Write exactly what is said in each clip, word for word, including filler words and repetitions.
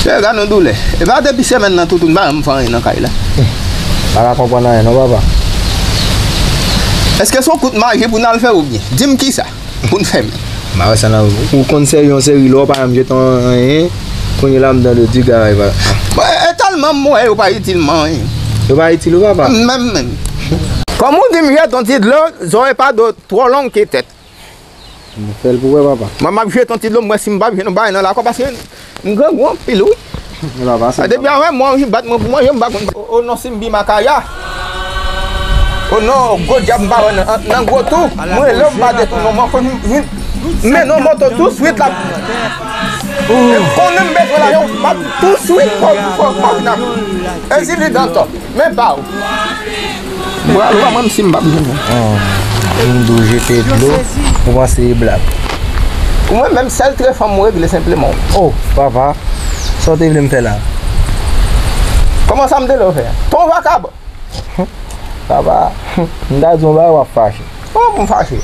Pè, gad yon doulè. E pa depi semèn nan toutou, m pa janm fè anyen nan kay la. M pa ka konprann anyen non, papa. Èske se yon kout maji pou n al fè oubyen? Di m kisa pou n fè menm. M pa wè sa nan ou. Ou konn sèvi yon seri lè w pa janm jete anyen. Kounye la m tande w di garay pa. Bon, e, e tèlman m wè yo pa itil m anyen. Yo pa itil ou, papa? Menm, menm. Kòm ou di m jete yon ti dlo, zòrèy pa dwe twò long ke tèt. M fè l pou wè, papa. Mwen, m ap jete yon ti dlo, m wè si m p ap jwenn yon bagay nan lakò, paske m grangou anpil, wi. E papa, se depi avè mwen, anvi bat mwen pou manje, m pa konn. O, o non, Simbi Makaya. O non, gwo dyab m pa wè nan, nan gwo tou. Mwen, lè m pa detounen, mwen konn vin, vin, men non, moto tou swit la. Konnen m bezwen la, yo, m ap tou swit, fò, fò, fò vin ap. Ezili Dantò. Men pa w. Mwen al wè mwen si m p ap jwenn. Vin di w jete dlo, ou panse e blag. Mwen menm sèl trè fanm mwen regle senpleman. Oh, papa, sa w te vle m fè la? Kòman sa m te vle w fè? Ton vakabon. Papa, m ta di w yon bagay w ap fache. Kòman pou m fache?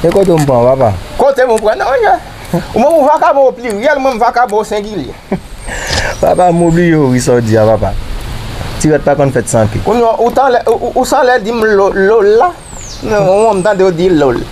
E kote w m pran w, papa? Kote m ou pran nan, wi. Ou menm ou vakabon o pliryèl, mwen m vakabon o sengilye. Papa, m obliye w wi sa w di a, papa. Ti rèt pa konn fèt san ke. Kounye a, ou tan lè, ou, ou, ou san lè di m lo-, lol la. Non, m tande w di lol.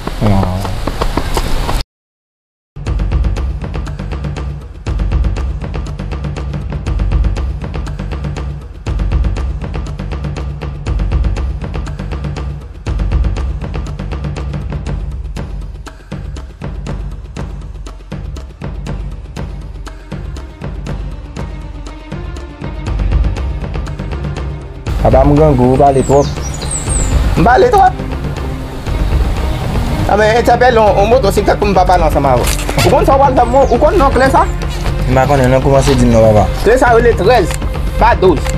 Papa m grangou, ou pale twòp. M pale twòp? Anben, entèpele yon, yon motosiklèt pou m pa pale ansanm avè w. Ou konn sa w pral fè m, ou konn non kle sa? M pa konnen non, kòmanse di m non, papa. Kle sa rele trèz pa douz.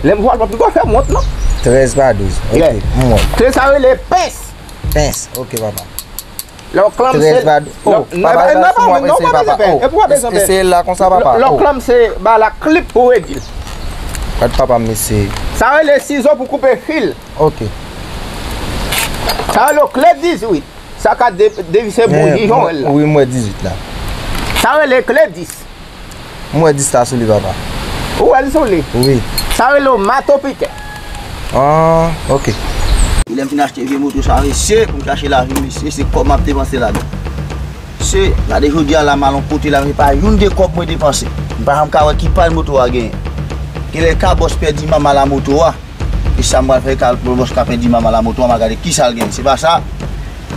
Lè m pral pran, m pa fè m wont non. Trèz pa douz. Ok, yeah. M wè. Kle sa rele pens. Pens, ok, papa. Lè w klanm se. Trèz pa douz. Oh, papa, e pa sou mwen, mesye, papa. Oh, eseye la konsa, papa. Lè w klanm se ba la klip pou redi l. Gad papa m, mesye. Sa rele sizo pou koupe fil. Ok. Sa rele kle dizuit. Sa ka de-, devise bouji jan w wè l la. Wi, m wè dizuit la. Sa rele kle dis. M wè dis la sou li, papa. Ou wè l sou li? Wi. Sa rele w mato pikè. Ah, ok. Lè m fin achte vye moto sa, mesye, pou m chache lavi, mesye, se kòb m ap depanse ladan. Mesye, gade jodi a la, m al yon kote la, mesye, pa youn de kòb mwen depanse. M pa janm ka wè ki pay moto a genyen. Genlè kabòs pèdi manman la moto a. E sa m pral fè, ka, bòs ka pèdi manman la moto a, m a gade kisa l genyen. Se pa sa.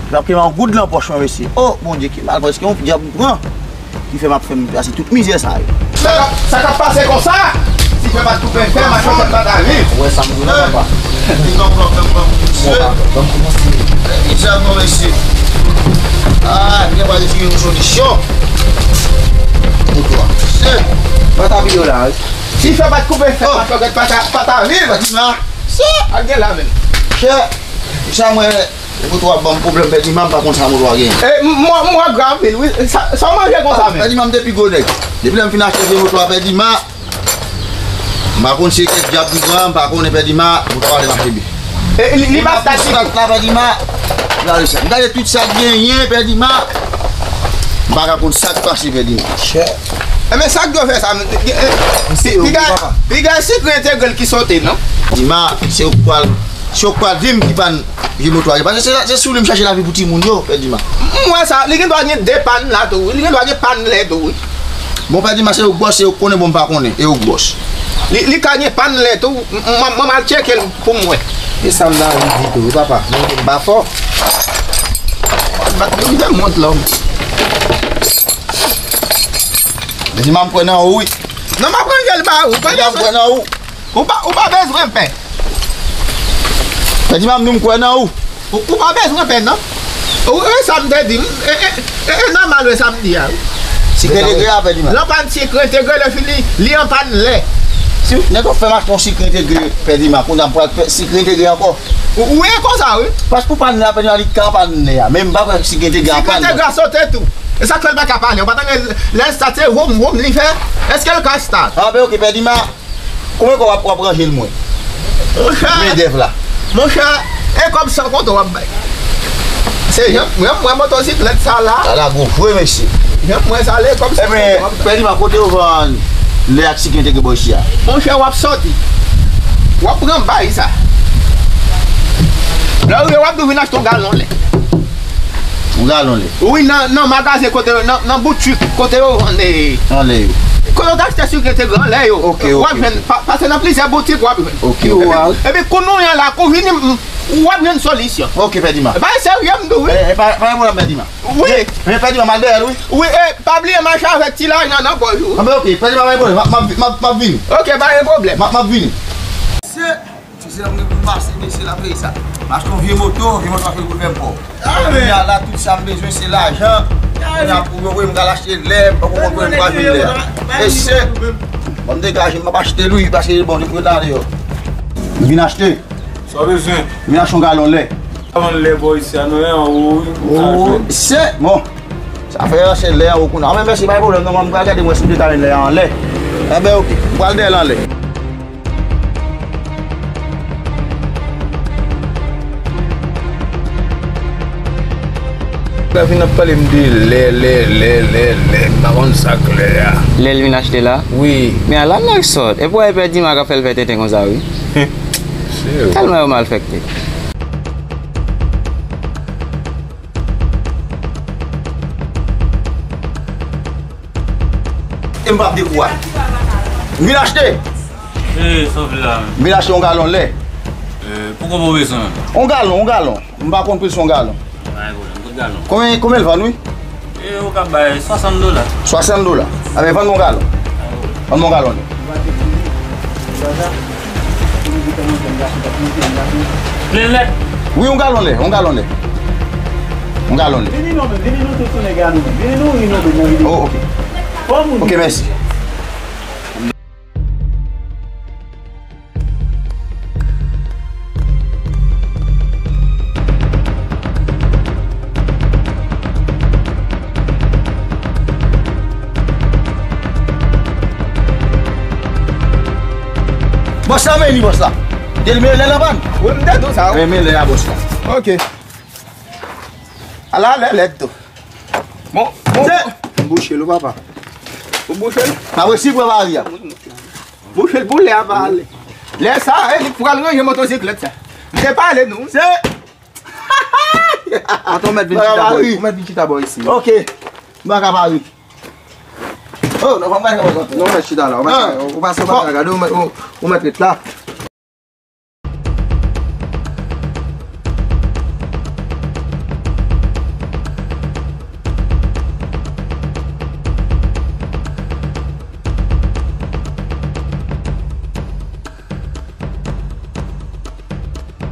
L ap kenbe yon goud nan pòch mwen, mesye. O, Bondye, ki mal, prèske yon dyab m pran. Ki fè m ap fè m pase tout mizè sa yo. Sa k ap, sa k ap pase konsa? Si fè pa t koupe fè, machann tèt pa ta viv. Ou wè sa m di w la, papa? Di non, pwoblèm, pwoblèm, mesye. Bon, papa, ban m kòmanse. Mizè non, mesye. Ah, gen pa de yon solisyon. Mesye. Pa ta vide w la, wi. Si fè pa t koupe fè, machann tèt pa ta, pa ta viv. Fatima. Sa, ak gen la menm. Chè, sa mwen, moto a ban m pwoblèm, Pè Dima, m pa konn sa moto a genyen. E, m, mwen, mwen gra anpil, wi. Sa, sa w manje konsa menm? Pè Dima, m te pi gwo nèg. Depi lè m fin achte vye moto a, Pè Dima, m pa konn si se kèk dyab ki pran, m pa konnen, Pè Dima, moto a ale mache byen. E, li, li pa statik. Stat la, Pè Dima, gade sa. M gade tout sa k genyen, Pè Dima. M pa ka konn sa k pase, Pè Dima. Chè. Enben, sa k dwe fè sa, piga, piga sikre entegre l ki sote, non? Dima, se ou k pral, se ou k pral di m ki pàn vye moto a ye. Paske se, se sou li m chache lavi pou timoun yo, Pè Dima. M wè sa, li gen dwa gen de pàn la tou, wi. Li gen dwa gen pàn lè tou, wi. Bon, Pè Dima, se ou k bòs, se ou k konnen, bon, m pa konnen, e ou k bòs. Li, li ka gen pàn lè tou, m, m, m, m al tcheke l pou m wè. E sa m ta anvi di tou, wi, papa. Mwen, m pa fò. Bat nou, m fè mont lòm. Pè Dima, m kwè nan ou, wi. Non, m ap ranje l ba ou. Pè Dima, m kwè nan ou. Ou pa, ou pa bezwen pè. Pè Dima, m di m kwè nan ou. Ou, ou pa bezwen pè, non. Ou, e sa m te di, m, e, e, e, e nòmal, e sa m di a, wi. Sikre entegre a, Pè Dima. Lè w pa n sikre entegre, lè fini, li an pàn lè. Si nèg yo fè m achte yon sikre entegre, Pè Dima, kounye a m pral fè sikre entegre ankò. Ou, ou e konsa, wi. Paske pou pàn lè a, Pè Dima, li ka pàn lè a. Men m pa kwè sikre entegre a pàn. Sikre entegre a sote tou. E sa k fè l pa ka pale. Ou pa tande lè l start, se woum, woum li fè. Èske l ka start? A, ben, ok, Pè Dima. Konbyen kòb w ap, w ap ranje l mwen? Monchè. Mendèv la. Monchè, e kòb san konte w ap bay. Se jan, jan m wè motosiklèt sa la. Sa la gwo vre, mesye. Jan m wè sa la, e kòb san konte w ap bay. Ebyen, Pè Dima, kote yo vann Lè ak sik yo entegre bò isi a. Monchè, w ap sòti. W ap pran bay sa. Lè w rive, w ap di w vin achte yon galon lè. Yon galon lè? Wi, nan, nan magazen kote yo, nan, nan boutik kote yo vann, eh, anlè yo. Kote yo t achte sik entegre anlè yo. Ok, ok, ok. W ap jwenn, pa-, pase nan plizyè boutik, w ap jwenn. Ok, ok. Epi, epi kounye a la, kou vini, m, w ap jwenn solisyon. Ok, Fèdiman. Bay serye m di w, wi. Eh, eh, pa, pa gen pwoblèm, Fèdiman. Wi. Men, men Fèdiman, m al dèyè l, wi. Wi, e, pa bliye mache avèk ti lajan nan pòch ou. Anben, ok, Fèdiman, pa gen pwoblèm. M ap, m ap, m ap, m ap vini. Ok, pa gen pwoblèm. M ap, m ap vini. Se, se sa mwen pou pase, mesye, la peye sa. M achte yon vye moto, vye moto a fè pou fè m pò. Kounye a la, tout sa m bezwen, se lajan. Kounye a pou yo voye m al achte lè, m poko konn kote m pral jwenn lè a. E se, bon, m degaje, m ap achte l, wi, paske, bon, li pou rete deyò. M vin achte. Sa w bezwen? M vin achte yon galon lè. Galon lè bò isi a, non, e anwo, wi. Oh, se, bon. Sa fè se lè anwo kounye a. Anben, mèsi, pa gen pwoblèm, non, m pral gade mwen si m te ka jwenn lè a anlè. Enben, ok, m pral dèyè l anlè. Lè vin ap pale m de lè, lè, lè, lè, lè, m pa konn sa k lè a. Lè l vin achte la? Wi. Men ala nèg sòt. Epi w wè Pè Dima k ap fè l fè tenten konsa, wi. Se yo. Tèlman yo malfèkte. E m p ap dekouraje. M vin achte. E, sa w vle la menm? M vin achte yon galon lè. E, poukisa w bezwen menm? Yon galon, yon galon. M pa konn pri yon galon. Pa gen pwoblèm, tout galon. Konbyen, konbyen l vann, wi? E, ou ka bay swasant dola. Swasant dola. Anben, vann mwen yon galon. Vann mwen yon galon. Plen lè? Wi, yon galon lè, yon galon lè. Yon galon lè. Vini non, men, vini nou tout sou nèg la nou menm. Vini nou ri nou menm nan videyo. Oh, ok. Fò moun. Ok, mèsi. Bòs la vini, bòs la. Delme lè nan bann. Wi, m te di w sa, wi. Men, men lè a, bòs la. Ok. Ala lè lèd tou. Bon, bon. M bouche l, wi, papa. Ou bouche l? M ap resi pran pari a. Bouche l pou lè a pa ale. Lè sa, e, li pral ranje motosiklèt sa. M te pale nou. Se. Atann, ou mèt vin chita bò. Ou mèt vin chita bò isi. Ok. M pa ka pari. Oh, non, pa m pa ka pari. Non, ou mèt chita la. Ou mèt, ou pase, ou pa ka gade, ou mèt, ou, ou mèt ret la.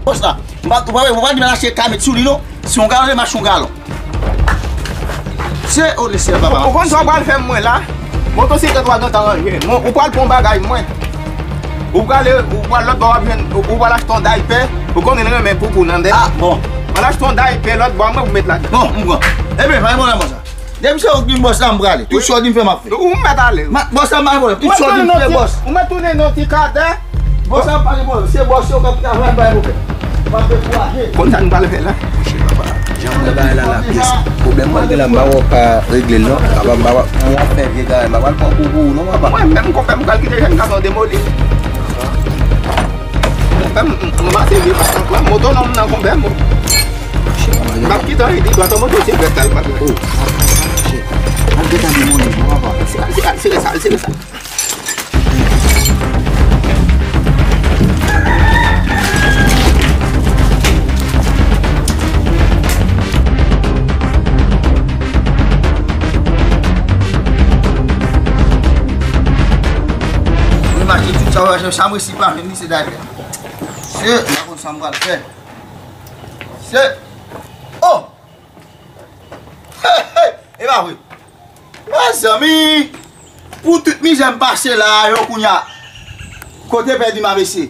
Bòs la, m pa, ou pa, ou pa di m al achte ka met sou li non. Si yon galon, m achte yon galon. Se, o Lesyèl, papa. Ou konn sa w pral fè mwen la? Motosiklèt ou a gentan ranje. Mwen, ou pral pran bagay mwen. Ou prale, ou pral lòt bò, w ap jwenn, ou pral achte yon daypè. Ou konnen l renmen poupou nan dèyè. Ah, bon. Al achte yon daypè lòt bò, mwen pou met ladan. Bon, m pran. Ebyen, pa gen pwoblèm konsa. Depi se ou ki bòs la, m prale. Tout sa w di m fè, m ap fè. Ou mèt ale. Bòs la, pa gen pwoblèm. Tout sa w di m fè, bòs. Ou mèt tounen nan ti kadè. Bòs la, pa gen pwoblèm. Se bòs yo k ap travay, pa gen pwoblèm. M ap dekouraje. Konn sa n pral fè la? Monchè, papa, jan m wè bagay la, la pyès. Pwoblèm mwen gen la, m pa wè w ka regle l non. Papa, m pa wè, mwen ap fè vye bagay, m pa pral pran kou pou ou non, papa. Mwen menm, konpè m pral kite jèn gason demoli. Konpè m, m pase vye pasan, pran moto non m nan, konpè m. M ap kite anvi di, batan motosiklèt la, l pa gen. Oh, shit. Al gentan demoli, non, papa. Al sere sa, al sere sa. Mwen mache tout sa, sa mwen si pa vin, se dayè. Se, m pa konn sa m pral fè. Se, oh! Hey, hey, e pa vre. Mezanmi, pou tout mizè m pase la a, yo kounye a. Kote pèdi m a mesye?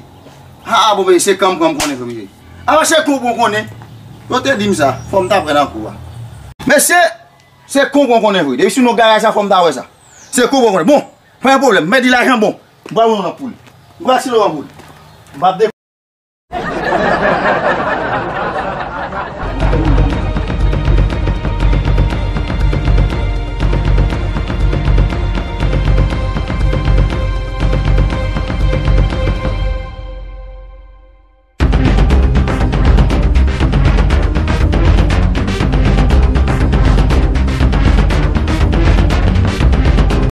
Ah, bon, mesye, kan m pran m konnen vre, mesye. Apa se kou bon konnen. Yo te di m sa, fò m ta pran nan kou a. Mesye, se kou bon konnen vre. Depi sou non garaj sa, fò m ta wè sa. Se kou bon konnen. Bon, pa gen pwoblèm. Mèt di lajan bon. M pral wè nan poul. M pral si nan poul. M pa de